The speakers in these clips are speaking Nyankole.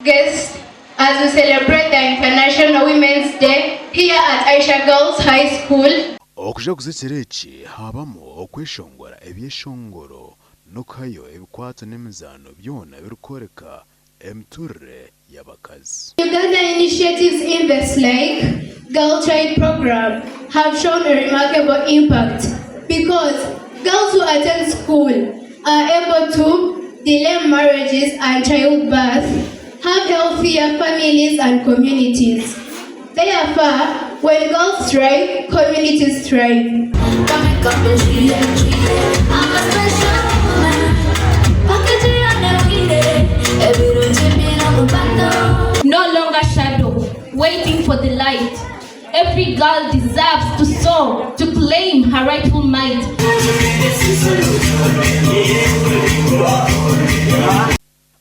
Guests as we celebrate the International Women's Day here at Aisha Girls High School. Okujaguza ekiro eki haabamu okweshongora ebyeshongoro n'okuhayo ebikwato n'emizaano byona birikworeka emiturire y'abakazi. Uganda initiatives in the like Girl Child Program have shown a remarkable impact because girls who attend school are able to delay marriages and childbirth, have healthier families and communities. Therefore, when girls thrive, communities thrive. No longer shadow, waiting for the light. Every girl deserves to soar, to claim her rightful might.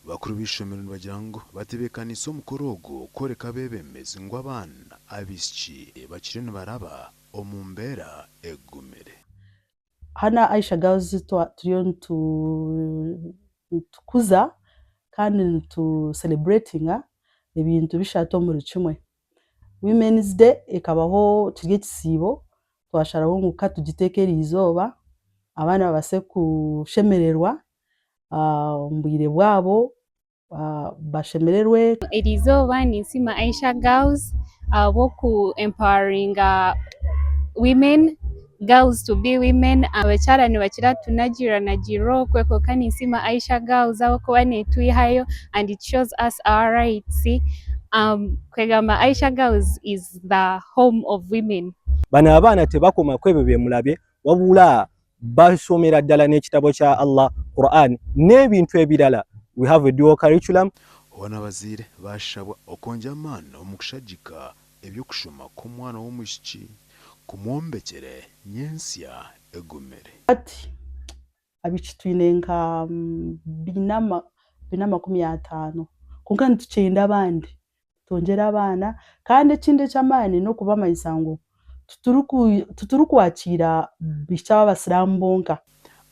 Bakuru b'eishomero nibagira ngu batebeekaniise omukoro ogu kworeka abeebembezi ngu abaana abaishiki bakiriyo nibaraba omu mbeera egumire. Hanu aha Aisha Girls turiyo nitukuza kandi nitu celebratinga ebintu bishatu omuri kimwe. Women's Day ekabaho kiri ekisiibo, twasharaho ngu katugiteeke eriizooba abaana babaase kushemererwa omu bwire bwabo bashemererwe. Eriizooba ninsiima Aisha Girls ahabw'oku empoweringa women, girls to be women. Abakyara nibakira kutunagiiranagirira okwe kwonka ninsiima Aisha Girls ahabw'okuba netwihayo and it shows us our rights. Kwegamba Aisha Girls is the home of women. Bano abaana tebakoma kwebyo byemulabye wabula basomera ddala n'ekitabo kya Allah Quran n'ebintu ebirala we have a dual curriculum. Hoona abazaire baashabwa okwongyera amaani omu kushagika eby'okushoma kw'omwana w'omwishiki kumwombekyere nyentsya egumire. Hati abaishiki twine nka 450 kwonka nitukyenda abandi twongyere abaana kandi ekindi eky'amaani n'okubamanyisa ngu titurikwakiira baishiki ab'abasiraamu bonka.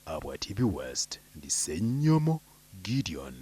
Ahabwa TV West, ndi Ssenyomo Gideon.